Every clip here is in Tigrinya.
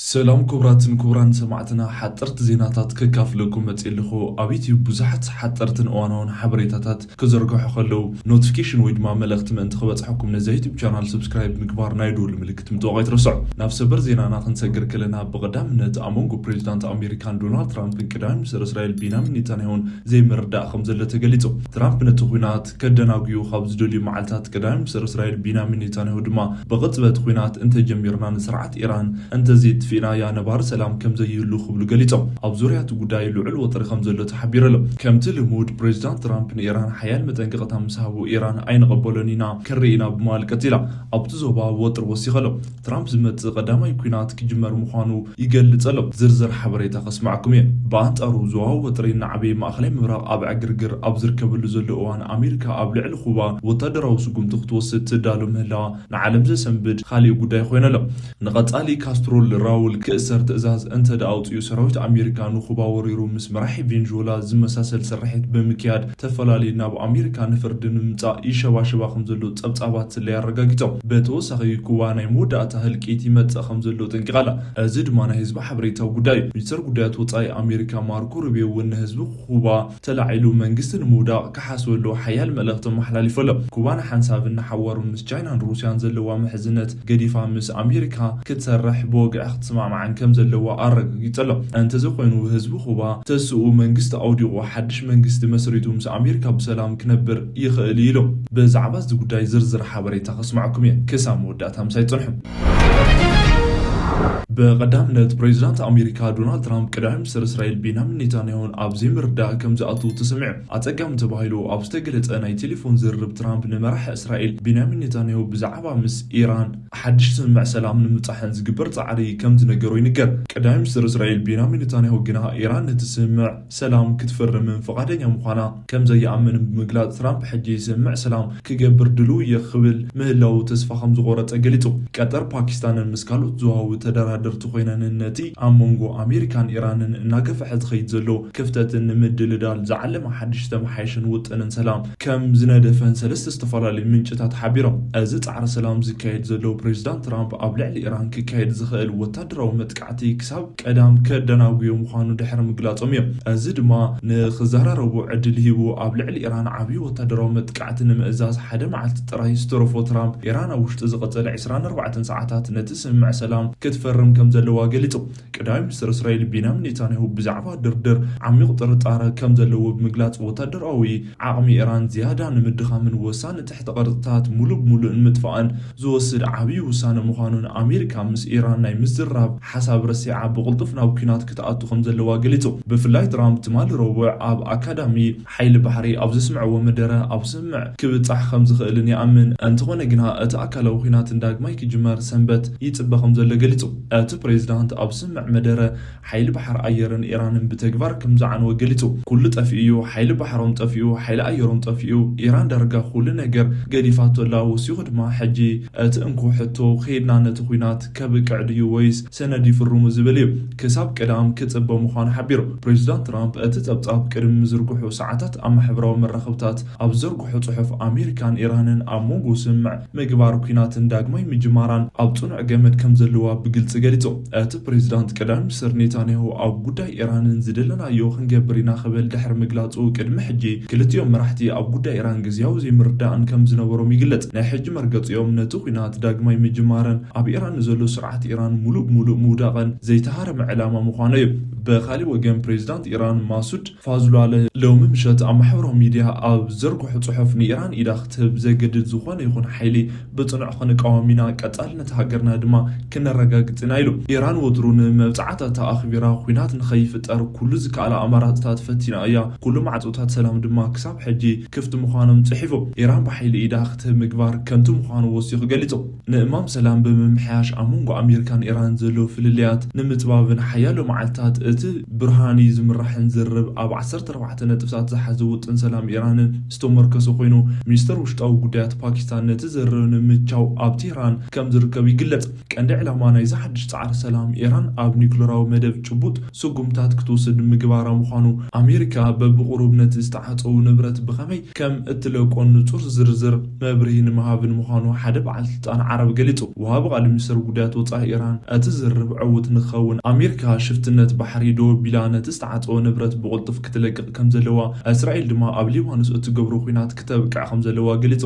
ሰላም ክቡራትን ክቡራን ሰማዕትና፣ ሓጠርቲ ዜናታት ከካፍለኩም መፅእ ኣለኹ። ኣብ ዩትዩብ ብዙሓት ሓጠርትን እዋናውን ሓበሬታታት ክዘርግሑ ከለዉ፣ ኖቲፊኬሽን ወይ ድማ መልእኽቲ ምእንቲ ክበፅሐኩም ነዛ ዩትዩብ ቻናል ሰብስክራይብ ምግባር ናይ ደወል ምልክት ምጥዋቕ ኣይትረስዑ። ናብ ሰበር ዜናና ክንሰግር ከለና፣ ብቐዳምነት ኣብ መንጎ ፕሬዚዳንት ኣሜሪካን ዶናልድ ትራምፕን ቀዳማይ ሚኒስትር እስራኤል ቤንያሚን ኔታንያሁን ዘይምርዳእ ከም ዘሎ ተገሊጹ። ትራምፕ ነቲ ኲናት ከደናጉዩ ካብ ዝደልዩ መዓልታት፣ ቀዳማይ ሚኒስትር እስራኤል ቤንያሚን ኔታንያሁ ድማ ብቕጽበት ኲናት እንተጀሚርና ንስርዓት ኢራን እንተዘይጥፊእናያ ነባሪ ሰላም ከም ዘይህሉ ክብሉ ገሊጾም። ኣብ ዙርያ እቲ ጉዳይ ልዑል ወጥሪ ከም ዘሎ ተሓቢሩ ኣሎ። ከምቲ ልሙድ ፕሬዚዳንት ትራምፕ ንኢራን ሓያል መጠንቀቕታ ምስ ሃቡ፣ ኢራን ኣይንቐበሎን ኢና፣ ክርኢ ኢና ብምባል ቀጺላ። ኣብቲ ዞባ ወጥሪ ወሲኸ ኣሎ። ትራምፕ ዝመጽእ ቀዳማይ ኲናት ክጅመር ምዃኑ ይገልጽ ኣሎ። ዝርዝር ሓበሬታ ከስማዕኩም እየ። ብኣንጻሩ ዞባዊ ወጥሪ እናዓበየ ማእኸላይ ምብራቕ ኣብ ዕግርግር ኣብ ዝርከበሉ ዘሎ እዋን ኣሜሪካ ኣብ ልዕሊ ኩባ ወታደራዊ ስጉምቲ ክትወስድ ትዳሎ ምህላዋ ንዓለም ዘሰንብድ ካሊእ ጉዳይ ኮይኑ ኣሎ። ንቐጻሊ ካስትሮል ራውል ክእሰር ትእዛዝ እንተ ደኣ ኣውጺኡ ሰራዊት ኣሜሪካ ንኩባ ወሪሩ ምስ መራሒ ቬንዙዌላ ዝመሳሰል ስርሒት ብምክያድ ተፈላልዩ ናብ ኣሜሪካ ንፍርዲ ንምምጻእ ይሸባሸባ ከም ዘሎ ጸብጻባት ስለያ ኣረጋጊጾም። ብተወሳኺ ኩባ ናይ መወዳእታ ህልቂት ይመጽእ ከም ዘሎ ጠንቂቓ ኣላ። እዚ ድማ ናይ ህዝቢ ሓበሬታዊ ጉዳይ እዩ። ሚኒስተር ጉዳያት ወጻኢ ኣሜሪካ ማርኮ ሩቢዮ እውን ንህዝቢ ኩባ ተላዒሉ መንግስቲ ንምውዳቕ ክሓስበሉ ሓያል መልእኽቲ ኣመሓላሊፉ ኣሎ። ኩባ ንሓንሳብን ንሓዋሩን ምስ ቻይናን ሩስያን ዘለዋ ምሕዝነት ገዲፋ ምስ ኣሜሪካ ክትሰርሕ ብወግዒ ክትስማማዓን ከም ዘለዋ ኣረጋጊጹ ኣሎ። እንተዘይኮይኑ ህዝቢ ኩባ ተስኡ መንግስቲ ኣውዲቑ ሓድሽ መንግስቲ መስሪቱ ምስ ኣሜሪካ ብሰላም ክነብር ይኽእል እዩ ኢሉ። ብዛዕባ እዚ ጉዳይ ዝርዝር ሓበሬታ ከስማዕኩም እየ። ክሳብ መወዳእታ ምሳይ ጽንሑ። ብቐዳምነት ፕሬዚዳንት ኣሜሪካ ዶናልድ ትራምፕ ቀዳማይ ሚኒስትር እስራኤል ቤንያሚን ኔታንያሁን ኣብ ዘይምርዳእ ከም ዝኣትዉ ተሰሚዑ። ኣጸጋሚ ተባሂሉ ኣብ ዝተገለጸ ናይ ቴሌፎን ዝርርብ ትራምፕ ንመራሒ እስራኤል ቤንያሚን ኔታንያሁ ብዛዕባ ምስ ኢራን ሓድሽ ስምምዕ ሰላም ንምብጻሕን ዝግበር ጻዕሪ ከም ዝነገሮ ይንገር። ቀዳማይ ሚኒስትር እስራኤል ቤንያሚን ኔታንያሁ ግና ኢራን ነቲ ስምምዕ ሰላም ክትፍርምን ፍቓደኛ ምዃና ከም ዘይኣምን ብምግላጽ፣ ትራምፕ ሕጂ ስምምዕ ሰላም ክገብር ድሉው እየ ክብል ምህላዉ ተስፋ ከም ዝቖረጸ ገሊጹ። ቀጠር ፓኪስታንን ምስ ካልኦት ዞባዊ ተደራደርቲ ኮይነን ነቲ ኣብ መንጎ ኣሜሪካን ኢራንን እናገፍሐ ዝኸይድ ዘሎ ክፍተትን ንምድልዳል ዝዓለመ ሓድሽ ተመሓየሸን ውጥንን ሰላም ከም ዝነደፈን ሰለስተ ዝተፈላለዩ ምንጭታት ሓቢሮም። እዚ ጻዕሪ ሰላም ዝካየድ ዘሎ ፕሬዚዳንት ትራምፕ ኣብ ልዕሊ ኢራን ክካየድ ዝኽእል ወታደራዊ መጥቃዕቲ ክሳብ ቀዳም ከደናጉዮ ምዃኑ ድሕሪ ምግላጾም እዮም። እዚ ድማ ንኽዘራረቡ ዕድል ሂቡ ኣብ ልዕሊ ኢራን ዓብዪ ወታደራዊ መጥቃዕቲ ንምእዛዝ ሓደ መዓልቲ ጥራይ ዝተረፎ ትራምፕ፣ ኢራን ኣብ ውሽጢ ዝቐጸለ ዕስራን ኣርባዕተን ሰዓታት ነቲ ስምምዕ ሰላም ክትፈርም ከም ዘለዋ ገሊጹ። ቀዳማይ ሚኒስትር እስራኤል ቤንያሚን ኔታንያሁ ብዛዕባ ድርድር ዓሚቕ ጥርጣረ ከም ዘለዎ ብምግላጽ፣ ወታደራዊ ዓቕሚ ኢራን ዝያዳ ንምድኻምን ወሳኒ ትሕተ ቅርጽታት ሙሉእ ብሙሉእ ንምጥፋእን ዝወስድ ዓብዪ ውሳነ ምዃኑን ኣሜሪካ ምስ ኢራን ናይ ምዝራብ ሓሳብ ረሲዓ ብቕልጡፍ ናብ ኲናት ክትኣቱ ከም ዘለዋ ገሊጹ። ብፍላይ ትራምፕ ትማሊ ረቡዕ ኣብ ኣካዳሚ ሓይሊ ባሕሪ ኣብ ዘስምዕዎ መደረ ኣብ ስምምዕ ክብጻሕ ከም ዝኽእልን ይኣምን። እንተኾነ ግና እቲ ኣካላዊ ኲናት ንዳግማይ ክጅመር ሰንበት ይጽበ ከም ዘሎ ገሊጹ። እቲ ፕሬዚዳንት ኣብ ስምምዕ መደረ ሓይሊ ባሕሪ ኣየርን ኢራንን ብተግባር ከም ዝዓነወ ገሊጹ። "ኩሉ ጠፊኡ እዩ፣ ሓይሊ ባሕሮም ጠፊኡ፣ ሓይሊ ኣየሮም ጠፊኡ፣ ኢራን ዳርጋ ኩሉ ነገር ገዲፋቶ ኣላ፣ ወሲኹ ድማ ሕጂ እቲ እንኮ ሕቶ፣ ከይድና ነቲ ኲናት ከብቅዕ ድዩ ወይስ ሰነድ ይፍርሙ?" ዝብል እዩ። ክሳብ ቀዳም ክጽበ ምዃኑ ሓቢሩ። ፕሬዚዳንት ትራምፕ እቲ ጸብጻብ ቅድሚ ምዝርግሑ ሰዓታት ኣብ ማሕበራዊ መራኸብታት ኣብ ዘርግሖ ጽሑፍ፣ ኣሜሪካን ኢራንን ኣብ መንጎ ስምምዕ ምግባር ኲናትን ዳግማይ ምጅማራን ኣብ ጽኑዕ ገመድ ከም ዘለዋ ብግልጺ ገሊጹ። እቲ ፕሬዚዳንት ቀዳማይ ሚኒስትር ኔታንያሁ ኣብ ጉዳይ ኢራንን ዝደለናዮ ክንገብር ኢና ክብል ድሕሪ ምግላጹ፣ ቅድሚ ሕጂ ክልቲኦም መራሕቲ ኣብ ጉዳይ ኢራን ግዝያዊ ዘይምርዳእን ከም ዝነበሮም ይግለጽ። ናይ ሕጂ መርገጺኦም ነቲ ኲናት ዳግማይ ምጅማርን ኣብ ኢራን ንዘሎ ስርዓት ኢራን ሙሉእ ብሙሉእ ምውዳቕን ዘይተሃረመ ዕላማ ምዃኑ እዩ። ብኻሊእ ወገን ፕሬዚዳንት ኢራን ማሱድ ፋዙላለ ሎሚ ምሸት ኣብ ማሕበራዊ ሚድያ ኣብ ዘርግሖ ጽሑፍ፣ ንኢራን ኢዳ ክትህብ ዘገድድ ዝኾነ ይኹን ሓይሊ ብጽኑዕ ክንቃወም ኢና፣ ቀጻልነት ሃገርና ድማ ክነረጋግጽ ኢና ኢሉ። ኢራን ወትሩ ንመብጽዓታታ ኣኽቢራ፣ ኲናት ንኸይፍጠር ኩሉ ዝከኣላ ኣማራጽታት ፈቲና እያ፣ ኩሉ ማዕጾታት ሰላም ድማ ክሳብ ሕጂ ክፍቲ ምዃኖም ጽሒፉ። ኢራን ብሓይሊ ኢዳ ክትህብ ምግባር ከንቱ ምዃኑ ወሲኹ ገሊጹ። ንእማም ሰላም ብምምሕያሽ ኣብ መንጎ ኣሜሪካን ኢራን ዘሎ ፍልልያት ንምጽባብን ሓያሎ መዓልታት እቲ ብርሃኒ ዝምራሕን ዝርርብ ኣብ ዓሰርተ ኣርባዕተ ነጥብታት ዝሓዘ ውጥን ሰላም ኢራንን ዝተመርከሰ ኮይኑ፣ ሚኒስተር ውሽጣዊ ጉዳያት ፓኪስታን ነቲ ዝርርብ ንምምቻው ኣብ ቴህራን ከም ዝርከብ ይግለጽ። ቀንዲ ዕላማ ናይ እዚ ሓድሽ ጻዕሪ ሰላም፣ ኢራን ኣብ ኒውክለራዊ መደብ ጭቡጥ ስጉምታት ክትወስድ ምግባራ ምዃኑ፣ ኣሜሪካ በብቑሩብ ነቲ ዝተዓጸዉ ንብረት ብኸመይ ከም እትለቆን ንጹር ዝርዝር መብርሂ ንምሃብን ምዃኑ ሓደ በዓል ስልጣን ዓረብ ገሊጹ። ወሃቢ ቃል ሚኒስትር ጉዳያት ወጻኢ ኢራን፣ እቲ ዝርርብ ዕዉት ንክኸውን ኣሜሪካ ሽፍትነት ባሕሪ ደው ኣቢላ ነቲ ዝተዓጸወ ንብረት ብቕልጡፍ ክትለቅቕ ከም ዘለዋ፣ እስራኤል ድማ ኣብ ሊባኖስ እትገብሮ ኲናት ክተብቅዕ ከም ዘለዋ ገሊጹ።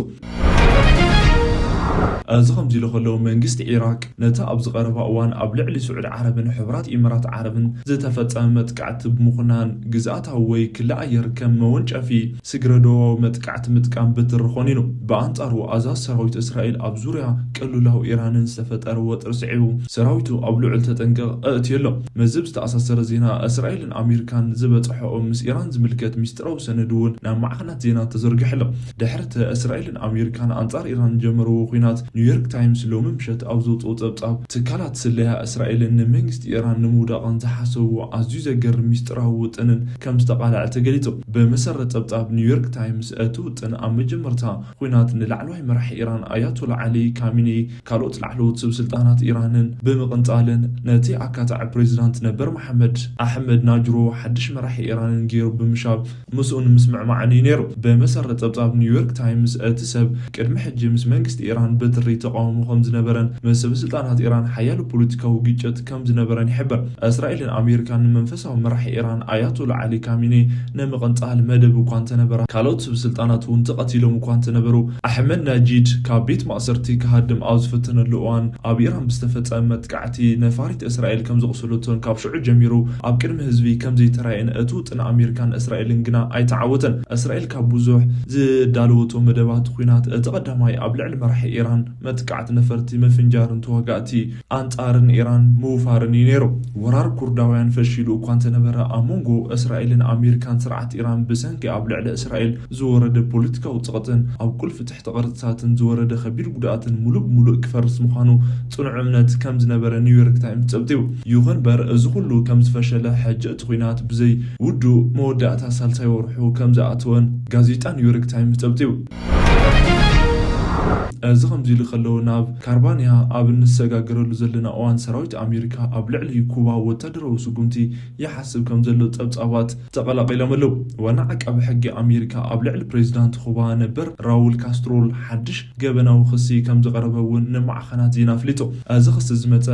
እዚ ከምዚ ኢሉ ከሎ፣ መንግስቲ ኢራቅ ነቲ ኣብዚ ቀረባ እዋን ኣብ ልዕሊ ስዑዲ ዓረብን ሕቡራት ኢማራት ዓረብን ዝተፈጸመ መጥቃዕቲ ብምኹናን፣ ግዝኣታዊ ወይ ክሊ ኣየር ከም መወንጨፊ ስግረ ዶባዊ መጥቃዕቲ ምጥቃም ብትሪ ኾኒኑ። ብኣንጻሩ፣ ኣዛዚ ሰራዊት እስራኤል ኣብ ዙርያ ቅልውላው ኢራንን ዝተፈጠረ ወጥሪ ስዒቡ፣ ሰራዊቱ ኣብ ልዑል ተጠንቀቕ ኣእትዩ ኣሎ። ምስዚ ብዝተኣሳሰረ ዜና፣ እስራኤልን ኣሜሪካን ዝበጽሐኦ ምስ ኢራን ዝምልከት ሚስጥራዊ ሰነድ እውን ናብ ማዕኸናት ዜና ተዘርጊሑ ኣሎ። ድሕሪ እቲ እስራኤልን ኣሜሪካን ኣንጻር ኢራን ዝጀመርዎ ኲናት፣ ኒውዮርክ ታይምስ ሎሚ ምሸት ኣብ ዘውጽኦ ጸብጻብ፣ ትካላት ስለያ እስራኤልን ንመንግስቲ ኢራን ንምውዳቕን ዝሓሰብዎ ኣዝዩ ዘገርም ሚስጥራዊ ውጥንን ከም ዝተቓልዐ ተገሊጹ። ብመሰረት ጸብጻብ ኒውዮርክ ታይምስ፣ እቲ ውጥን ኣብ መጀመርታ ኲናት ንላዕለዋይ መራሒ ኢራን ኣያቶላ ዓሊ ካሚኒ፣ ካልኦት ላዕለዎት ሰብ ስልጣናት ኢራንን ብምቕንጻልን፣ ነቲ ኣካታዒ ፕሬዚዳንት ነበር መሓመድ ኣሕመድ ናጅሮ ሓድሽ መራሒ ኢራንን ገይሩ ብምሻብ፣ ምስኡ ንምስምዕማዕን እዩ ነይሩ። ብመሰረት ጸብጻብ ኒውዮርክ ታይምስ፣ እቲ ሰብ ቅድሚ ሕጂ ምስ መንግስቲ ኢራን ብትሪ ተቃውሞ ከም ዝነበረን ምስ ሰበስልጣናት ኢራን ሓያሎ ፖለቲካዊ ግጭት ከም ዝነበረን ይሕብር። እስራኤልን ኣሜሪካን ንመንፈሳዊ መራሒ ኢራን ኣያቶላ ዓሊ ካሚኒ ንምቕንጻል መደብ እኳ እንተነበራ፣ ካልኦት ሰበስልጣናት እውን ተቐቲሎም እኳ እንተነበሩ፣ ኣሕመድ ናጂድ ካብ ቤት ማእሰርቲ ክሃድም ኣብ ዝፈተነሉ እዋን፣ ኣብ ኢራን ብዝተፈጸመ መጥቃዕቲ ነፋሪት እስራኤል ከም ዘቑሰለቶን ካብ ሽዑ ጀሚሩ ኣብ ቅድሚ ህዝቢ ከም ዘይተራእየን እቲ ውጥን ኣሜሪካን እስራኤልን ግና ኣይተዓወተን። እስራኤል ካብ ብዙሕ ዝዳለወቶ መደባት ኲናት እቲ ቀዳማይ ኣብ ልዕሊ መራሒ ኢራን መጥቃዕቲ ነፈርቲ ምፍንጃርን ተዋጋእቲ ኣንጻርን ኢራን ምውፋርን እዩ ነይሩ። ወራር ኩርዳውያን ፈሺሉ እኳ እንተነበረ፣ ኣብ መንጎ እስራኤልን ኣሜሪካን ስርዓት ኢራን ብሰንኪ ኣብ ልዕሊ እስራኤል ዝወረደ ፖለቲካዊ ጸቕጥን ኣብ ቁልፊ ትሕቲ ቅርጽታትን ዝወረደ ከቢድ ጉድኣትን ሙሉእ ብሙሉእ ክፈርስ ምዃኑ ጽኑዕ እምነት ከም ዝነበረ ኒውዮርክ ታይምስ ጸብጺቡ። ይኹን እምበር፣ እዚ ኩሉ ከም ዝፈሸለ፣ ሕጂ እቲ ኲናት ብዘይ ውዱእ መወዳእታ ሳልሳይ ወርሑ ከም ዝኣተወን ጋዜጣ ኒውዮርክ ታይምስ ጸብጺቡ። እዚ ከምዚ ኢሉ ከሎ፣ ናብ ካርባንያ ኣብ እንሰጋገረሉ ዘለና እዋን፣ ሰራዊት ኣሜሪካ ኣብ ልዕሊ ኩባ ወታደራዊ ስጉምቲ ይሓስብ ከም ዘሎ ጸብጻባት ተቐላቒሎም ኣለዉ። ዋና ዓቃቢ ሕጊ ኣሜሪካ ኣብ ልዕሊ ፕሬዚዳንት ኩባ ነበር ራውል ካስትሮል ሓድሽ ገበናዊ ክሲ ከም ዝቐረበ እውን ንማዕኸናት ዜና ኣፍሊጡ። እዚ ክሲ ዝመጸ፣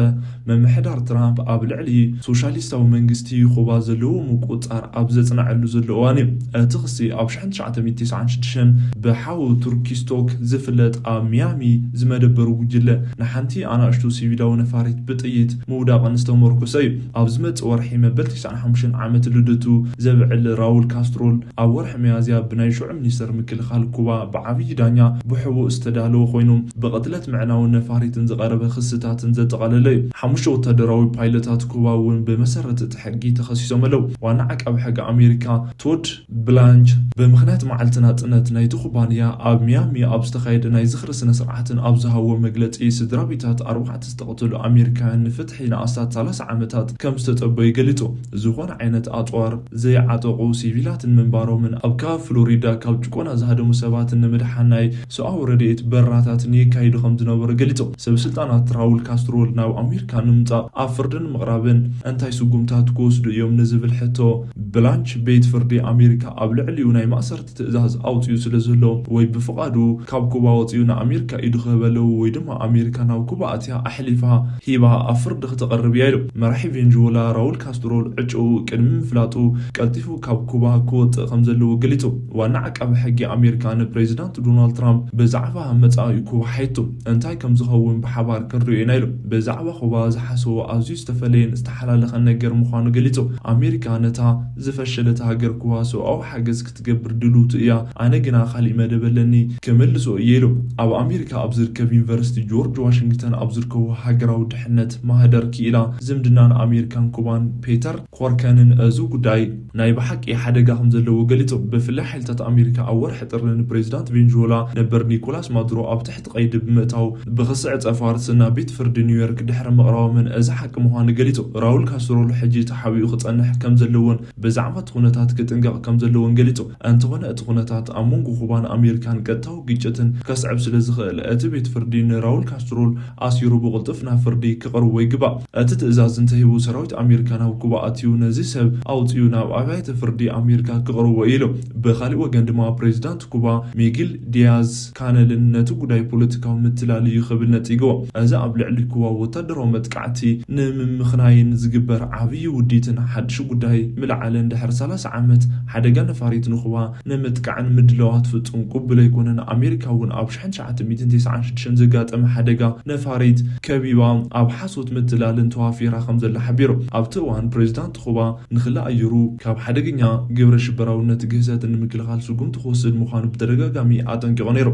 ምምሕዳር ትራምፕ ኣብ ልዕሊ ሶሻሊስታዊ መንግስቲ ኩባ ዘለዎ ምቁጽጻር ኣብ ዘጽንዐሉ ዘሎ እዋን እዩ። እቲ ክሲ ኣብ ሽሕን ትሽዓተ ሚእትን ተስዓን ሽዱሽተን ብሓው ቱርኪስቶክ ዝፍለጥ ኣብ ሚያሚ ዝመደበሩ ጉጅለ ንሓንቲ ኣናእሽቱ ሲቪላዊ ነፋሪት ብጥይት ምውዳቕን ዝተመርኮሰ እዩ። ኣብ ዝመጽእ ወርሒ መበል ተስዓን ሓሙሽተን ዓመት ልደቱ ዘብዕል ራውል ካስትሮል፣ ኣብ ወርሒ ሚያዝያ ብናይ ሽዑ ሚኒስተር ምክልኻል ኩባ ብዓብዪ ዳኛ ብሕቡእ ዝተዳለወ ኮይኑ፣ ብቕትለት ምዕናውን ነፋሪትን ዝቐረበ ክስታትን ዘጠቓለለ እዩ። ሓሙሽተ ወታደራዊ ፓይለታት ኩባ እውን ብመሰረት እቲ ሕጊ ተኸሲሶም ኣለዉ። ዋና ዓቃቢ ሕጊ ኣሜሪካ ቶድ ብላንች፣ ብምኽንያት መዓልቲ ናጽነት ናይቲ ኩባንያ ኣብ ሚያሚ ኣብ ዝተኻየደ ናይ ዝኽሪ ስነ ስርዓትን ኣብ ዝሃቦ መግለጺ፣ ስድራ ቤታት ኣርባዕተ ዝተቐተሉ ኣሜሪካውያን ንፍትሒ ንኣስታት ሰላሳ ዓመታት ከም ዝተጸበዩ ገሊጹ። ዝኾነ ዓይነት ኣጽዋር ዘይዓጠቑ ሲቪላትን ምንባሮምን፣ ኣብ ከባቢ ፍሎሪዳ ካብ ጭቆና ዝሃደሙ ሰባትን ንምድሓን ናይ ሰብኣዊ ረድኤት በራታትን የካይዱ ከም ዝነበሩ ገሊጹ። ሰብ ስልጣናት ራውል ካስትሮል ናብ ኣሜሪካ ንምምጻእ ኣብ ፍርዲ ንምቕራብን እንታይ ስጉምታት ክወስዱ እዮም ንዝብል ሕቶ፣ ብላንች ቤት ፍርዲ ኣሜሪካ ኣብ ልዕሊኡ ናይ ማእሰርቲ ትእዛዝ ኣውጺኡ ስለ ዘሎ፣ ወይ ብፍቓዱ ካብ ኩባ ወጺኡ ንኣሜሪካ ኢዱ ክህበ ኣለዎ፣ ወይ ድማ ኣሜሪካ ናብ ኩባ ኣትያ ኣሕሊፋ ሂባ ኣብ ፍርዲ ክተቕርብ እያ ኢሉ። መራሒ ቬንዙዌላ ራውል ካስትሮል ዕጭኡ ቅድሚ ምፍላጡ ቀልጢፉ ካብ ኩባ ክወጽእ ከም ዘለዎ ገሊጹ። ዋና ዓቃቢ ሕጊ ኣሜሪካ ንፕሬዚዳንት ዶናልድ ትራምፕ ብዛዕባ መጻኢ ኩባ ሓይቱ፣ እንታይ ከም ዝኸውን ብሓባር ክንርእዮ ኢና ኢሉ። ብዛዕባ ኩባ ዝሓሰቦ ኣዝዩ ዝተፈለየን ዝተሓላለኸን ነገር ምዃኑ ገሊጹ። ኣሜሪካ ነታ ዝፈሸለት ሃገር ኩባ ሰብኣዊ ሓገዝ ክትገብር ድልውቲ እያ፣ ኣነ ግና ካሊእ መደብ ኣለኒ፣ ክምልሶ እየ ኢሉ። ኣብ ኣሜሪካ ኣብ ዝርከብ ዩኒቨርሲቲ ጆርጅ ዋሽንግተን ኣብ ዝርከቡ ሃገራዊ ድሕነት ማህደር ክኢላ ዝምድናን ኣሜሪካን ኩባን ፔተር ኮርከንን እዚ ጉዳይ ናይ ብሓቂ ሓደጋ ከም ዘለዎ ገሊጹ። ብፍላይ ሓይልታት ኣሜሪካ ኣብ ወርሒ ጥሪ ንፕሬዚዳንት ቬንዙዌላ ነበር ኒኮላስ ማዱሮ ኣብ ትሕቲ ቀይዲ ብምእታው ብክሲ ዕጸ ፋርስ ናብ ቤት ፍርዲ ኒውዮርክ ድሕሪ ምቕራቦምን እዚ ሓቂ ምዃኑ ገሊጹ። ራውል ካስትሮል ሕጂ ተሓቢኡ ክጸንሕ ከም ዘለዎን ብዛዕባ እቲ ኩነታት ክጥንቀቕ ከም ዘለዎን ገሊጹ። እንተኾነ እቲ ኩነታት ኣብ መንጎ ኩባን ኣሜሪካን ቀጥታዊ ግጭትን ከስዕብ ስለ ዝኽእል፣ እቲ ቤት ፍርዲ ንራውል ካስትሮል ኣሲሩ ብቕልጡፍ ናብ ፍርዲ ክቕርቦ ይግባእ። እቲ ትእዛዝ እንተሂቡ፣ ሰራዊት ኣሜሪካ ናብ ኩባ ኣትዩ ነዚ ሰብ ኣውፅኡ ናብ ኣብያተ ፍርዲ ኣሜሪካ ክቕርቦ ኢሉ። ብኻሊእ ወገን ድማ ፕሬዚዳንት ኩባ ሚጊል ዲያዝ ካነልን ነቲ ጉዳይ ፖለቲካዊ ምትላል እዩ ክብል ነፂግዎ። እዚ ኣብ ልዕሊ ኩባ ወታደራዊ መጥቃዕቲ ንምምኽናይን ዝግበር ዓብዪ ውዲትን ሓድሽ ጉዳይ ምልዓልን ድሕሪ ሰላሳ ዓመት ሓደጋ ነፋሪት ንኩባ ንምጥቃዕን ምድላዋት ፍጹም ቅቡል ኣይኮነን። ኣሜሪካ እውን ኣብ ሽሕን ትሽዓተ ሚእትን ተስዓን ሽዱሽተን ዘጋጠመ ሓደጋ ነፋሪት ከቢባ ኣብ ሓሶት ምትላልን ተዋፊራ ከም ዘላ ሓቢሩ። ኣብቲ እዋን ፕሬዚዳንት ኩባ ንክሊ ኣየሩ ካብ ሓደገኛ ግብረ ሽበራውነት ግህሰትን ንምክልኻል ስጉምቲ ክወስድ ምዃኑ ብተደጋጋሚ ኣጠንቂቑ ነይሩ።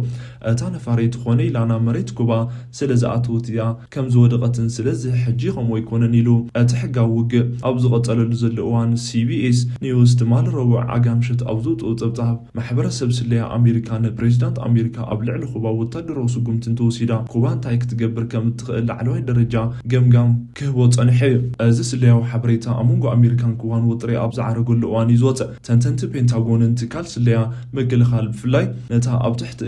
እታ ነፋሪት ኮነ ኢላ ናብ መሬት ኩባ ስለ ዝኣተወት እያ ከም ዝወደቐትን ስለዚ ሕጂ ከምኡ ኣይኮነን ኢሉ። እቲ ሕጋዊ ውግእ ኣብ ዝቐጸለሉ ዘሎ እዋን ሲቢኤስ ኒውስ ትማሊ ረቡዕ ኣጋምሸት ኣብ ዘውፅኦ ጸብጻብ ማሕበረሰብ ስለያ ኣሜሪካ ንፕሬዚዳንት ኣሜሪካ ኣብ ልዕሊ ኩባ ወታደራዊ ስጉምቲ እንተወሲዳ ኩባ እንታይ ክትገብር ከም እትኽእል ላዕለዋይ ደረጃ ገምጋም ክህቦ ጸኒሑ እዩ። እዚ ስለያዊ ሓበሬታ ኣብ መንጎ ኣሜሪካን ኩባን ወጥሪ ኣብ ዝዓረገሉ እዋን እዩ ዝወፅእ። ተንተንቲ ፔንታጎንን ትካል ስለያ ምክልኻል ብፍላይ ነታ ኣብ ትሕቲ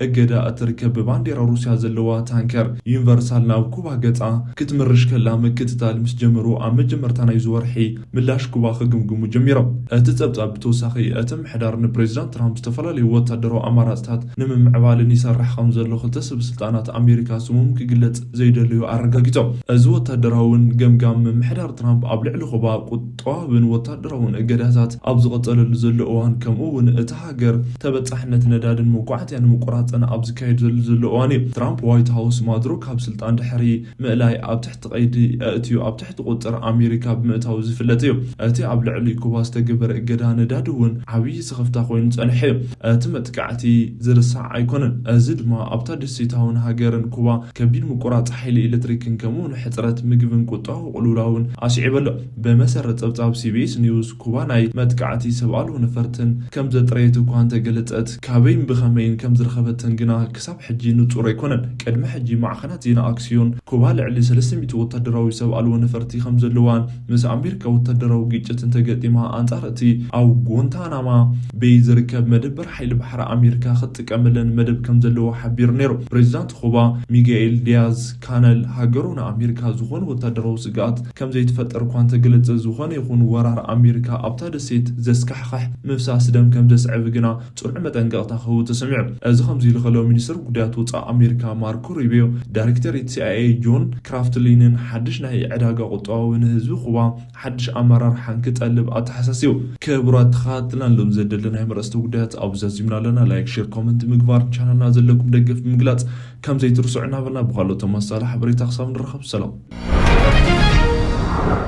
እገዳ እትርከብ ብባንዴራ ሩስያ ዘለዋ ታንከር ዩኒቨርሳል ናብ ኩባ ገጻ ክትምርሽ ከላ ምክትታል ምስ ጀመሩ ኣብ መጀመርታ ናይዚ ወርሒ ምላሽ ኩባ ክግምግሙ ጀሚሮም። እቲ ጸብጻብ ብተወሳኺ እቲ ምሕዳር ንፕሬዚዳንት ትራምፕ ዝተፈላለዩ ወታደራዊ ኣማራጽታት ንምምዕባልን ይሰርሕ ከም ዘሎ ክልተ ሰብ ስልጣናት ኣሜሪካ ስሞም ክግለጽ ዘይደለዩ ኣረጋጊጾም። እዚ ወታደራውን ገምጋም ምምሕዳር ትራምፕ ኣብ ልዕሊ ኩባ ቁጠባውን ወታደራውን እገዳታት ኣብ ዝቐጸለሉ ዘሎ እዋን ከምኡ እውን እታ ሃገር ተበጻሕነት ነዳድን መጓዓዝያን ንምቁራጽን ኣብ ዝካየድ ዘሎ ዘሎ እዋን እዩ። ትራምፕ ዋይት ሃውስ ማዱሮ ካብ ስልጣን ድሕሪ ምእላይ ኣብ ትሕቲ ቀይዲ ኣእትዩ ኣብ ትሕቲ ቁጽር ኣሜሪካ ብምእታው ዝፍለጥ እዩ። እቲ ኣብ ልዕሊ ኩባ ዝተገበረ እገዳ ነዳዲ እውን ዓብዪ ስኽፍታ ኮይኑ ጸኒሑ እዩ። እቲ መጥቃዕቲ ዝርሳዕ ኣይኮነን። እዚ ድማ ኣብታ ደሴታውን ሃገርን ኩባ ከቢድ ምቁራጽ ሓይሊ ኤሌክትሪክን ከምኡ እውን ሕጽረት ምግብን ቁጠባዊ ቅልውላውን ኣስዒቡ ኣሎ። ብመሰረት ጸብጻብ ሲቢኤስ ኒውስ ኩባ ናይ መጥቃዕቲ ሰብ ኣልቦ ነፈርትን ከም ዘጥረየት እኳ እንተገለጸት ካበይን ብኸመይን ከም ዝረኸበተን ግና ክሳብ ሕጂ ንጹር ኣይኮነን። ቅድሚ ሕጂ ማዕኸናት ዜና ኣክሲዮን ኩባ ልዕሊ ሰለስተ ሚእቲ ወታደራዊ ሰብ ኣልቦ ነፈርቲ ከም ዘለዋን ምስ ኣሜሪካ ወታደራዊ ግጭት እንተገጢማ ኣንጻር እቲ ኣብ ጎንታናማ ቤይ ዝርከብ መደበር ሓይሊ ባሕሪ ኣሜሪካ ክትጥቀመለን መደብ ከም ዘለዎ ሓቢሩ ነይሩ። ፕሬዚዳንት ኩባ ሚጋኤል ዲያዝ ካነል ሃገሩ ንኣሜሪካ ዝኾነ ወታደራዊ ስግኣት ከም ዘይትፈጥር እኳ እንተገለጸ ዝኾነ ይኹን ወራር ኣሜሪካ ኣብታ ደሴት ዘስካሕክሕ ምፍሳስ ደም ከም ዘስዕብ ግና ጽኑዕ መጠንቀቕታ ክህቡ ተሰሚዑ። እዚ ከምዚ ኢሉ ከሎ ሚኒስትር ጉዳያት ወጻኢ ኣሜሪካ ማርኮ ሩቢዮ ዳይሬክተር እቲ ሲኣይኤ ጆን ክራፍትሊንን ሓድሽ ናይ ዕዳጋ ቁጠባዊ ንህዝቢ ኩባ ሓድሽ ኣመራርሓን ክጠልብ ኣተሓሳሲቡ። ክቡራት ተኸታተልትና ሎም ዘደለና ናይ መረፅቲ ጉዳያት ኣብ ዛዚምና ኣለና። ላይክ፣ ሼር፣ ኮመንት ምግባር ቻናልና ዘለኩም ደገፍ ብምግላፅ ከም ዘይትርስዑ እናበልና ብካልኦት ተመሳሳሊ ሓበሬታ ክሳብ ንራኸብ ሰላም።